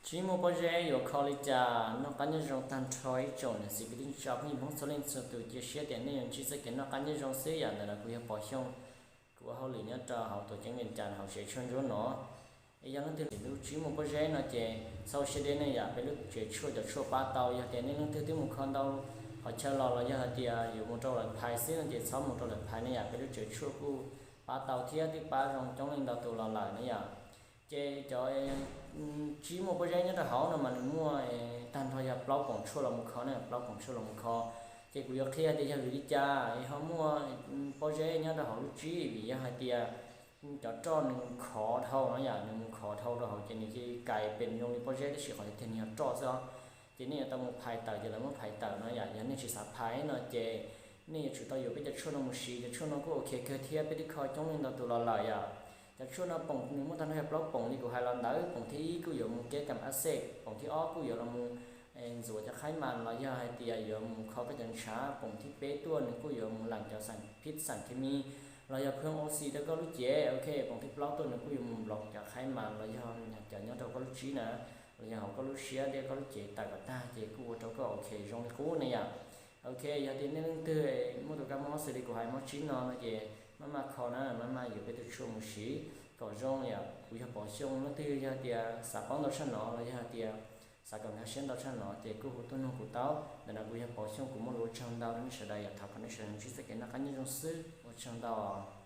Tsis muaj pob zeb yuav kho li cas? Noj qab nyob zoo tag nrho ib tsoom niam txiv kwv tij neej tsa phooj ywg Hmoob txhua leej txhua tus, cia siab tias nej yuav ntsib txoj kev noj qab nyob zoo xwb yom. Ntawm no kuv yog Pov Xyooj, kuv ua hauj lwm nyob rau hauv tuam ceeb Vias Cas hauv tsev tshuaj ntsuab no. Es yog leej twg lub tsis muaj pob zeb no ces txhob ua siab deb ne yom, peb lub tsev tshuaj cov tshuaj pab tau. Yog tias nej leej twg twb mus kho ntau qhov chaw los los yog hais tias yuav mus rau lawv phais xwb no ces txhob mus rau lawv phais ne yom, peb lub tsev tshuaj kuj pab tau thiab twb pab zoo coob leej ntau tus los lawm ne yom. Ces cov tsis muaj pob zeb nyob rau hauv no mas nws muaj tag nrho yog plaub poom tshuaj los mus kho na, plaub poom tshuaj los mus kho. Ces kuv yuav qhia tias yog vim li cas es ho muaj pob zeb nyob rau hauv lub tsis, vim yog hais tias cov roj nws mus khov dhau no yom, nws mus khov dhau rau hauv ces nws cia li kais pes zoo li pob zeb tab sis qhov tiag tiag nws yog roj xwb os. Ces nej yuav tau mus phais tawm ces lawv muab phais tawm no yom. Yog nej tsis xav phais no ces nej yuav tsum tau yuav peb cov tshuaj no mus siv. Cov tshuaj no kuj ok kawg thiab peb twb kho coob leej ntau tus los lawm yom. Cov tshuaj no poom nws muaj tag nrho yog plaub poom li kuv hais los ntawd. Poom thib ib kuj yuav mus keb kam ab xej, poom thib ob kuj yuav los mus ntxuav cov khaib mas los yog hais tias yuav mus kho koj cov ntshav. Poom thib peb tuaj nws kuj yuav mus leem cov xas phib xas khes mis los yog phwb o xis rau koj lub cev. Ok, poom thib plaub tuaj nws kuj yuav mus nploos cov khaib mas los yog cov nyob rau koj lub tsis na, los yog hauv koj lub siab thiab koj lub cev tawm kom tag ces kuj ua rau koj ok zoo li qub ne yom. Ok, yog tias nej leej twg muaj tus kab mob xws li kuv hais mob tsib no no ces maj mam kho na, maj mam yuav peb tus tshuaj mus siv kom zoo yom. Kuv yog Pov Xyooj, leej twg yog tias xav paub ntau tshaj no los yog hais tias xav kom nkag siab ntau tshaj no ces kuj hu tuaj nug kuv tau. Ntawm no kuv yog Pov Xyooj, kuv muaj lus ua tsaug ntau rau nej sawv daws yom, thov kom nej sawv daws ntsib txoj kev noj qab nyob zoo xwb, ua tsaug ntau.